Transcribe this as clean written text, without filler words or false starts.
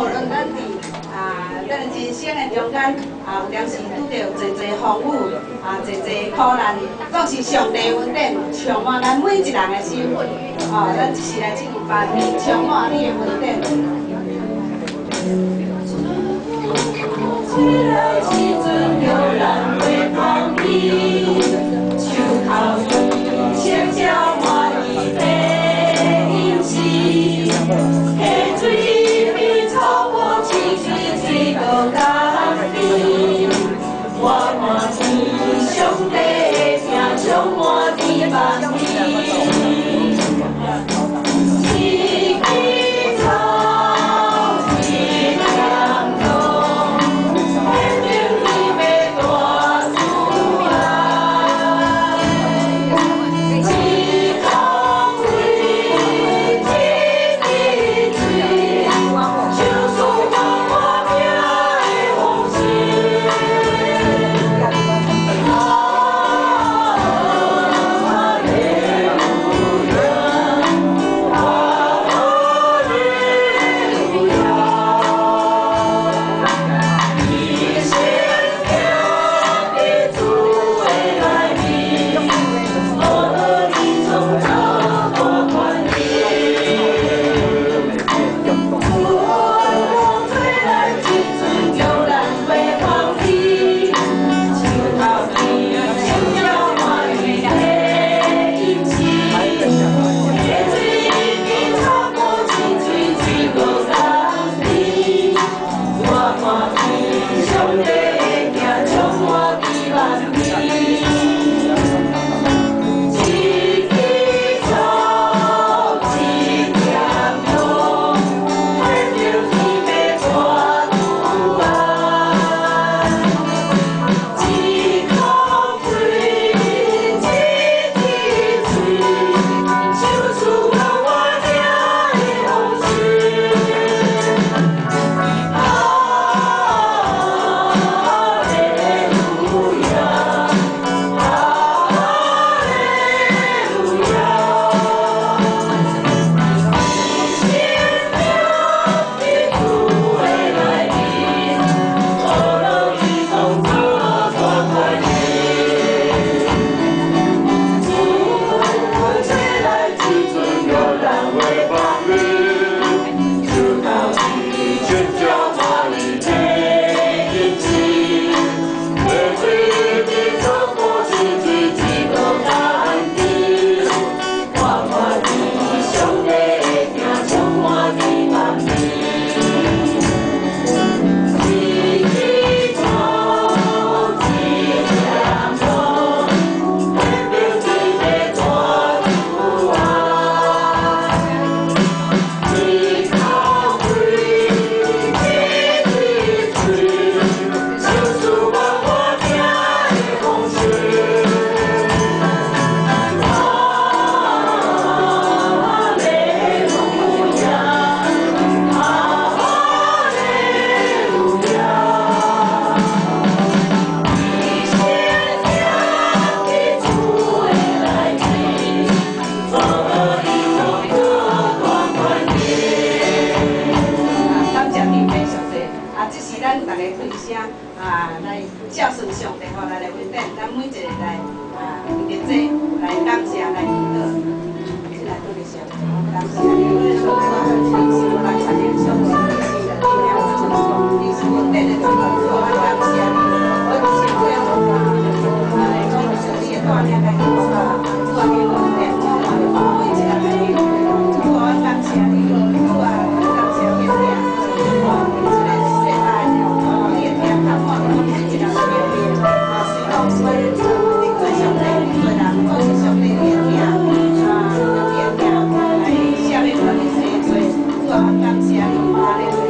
無論咱佇咱的人生的中間，有當時拄著濟濟風雨，濟濟苦難，攏是上帝恩典充滿咱每一人的心。哦，咱一齊來唱班，充滿你的恩典。主來時陣，叫咱袂放棄，手頭穿照滿意的飲食，溪水比草坡清水水閣甘甜。我看見上帝的疼充滿甜萬味。一枝草，一點露，顯明伊的大慈愛。一口氣，一滴水，賞賜予我命的豐盛。哈利路亞，哈利路亞。你先行佇主的內面，無論你創造大權柄。主吹來時陣，叫咱袂放棄，手頭邊穿照滿意的飲食，溪水比草坡清水水閣甘甜。我看見上帝的疼充滿甜萬味。一枝草，一點露，顯明伊的大慈愛。一口氣，一滴水，賞賜予我命的豐盛。哈利路亞，哈利路亞。你先行佇主的內面，無論伊創造大權柄。主吹來時陣，叫咱袂放棄，手頭邊穿照滿意的飲食，溪水比草坡清水水閣甘甜。我看見上帝的疼充滿甜萬味。一枝草，一點露，顯明伊的大慈愛。一口氣，一滴水，賞賜予我命的豐盛。哈利路亞，哈利路亞。你先行佇主的內面，無論伊創造大權柄。感謝天父上帝，這是咱逐家開聲來孝順上帝予咱的恩典，咱每一個來為著這來感謝來祈禱。這來多謝上帝，感謝你，主啊，你是我來參與上帝，你是你是恩典的主，主啊，咱感謝你，我是為了來講上你的帶領來祈禱，主啊，給恩典充滿每一個人的主啊，咱感謝你，主啊，咱感謝你的疼，這個世代，你的疼充滿阮每一個人的面。雖講阮得罪上帝，得罪人，總是上帝你的疼，用你的疼來赦免阮的罪罪。主啊，阮感謝你，哈利路亞。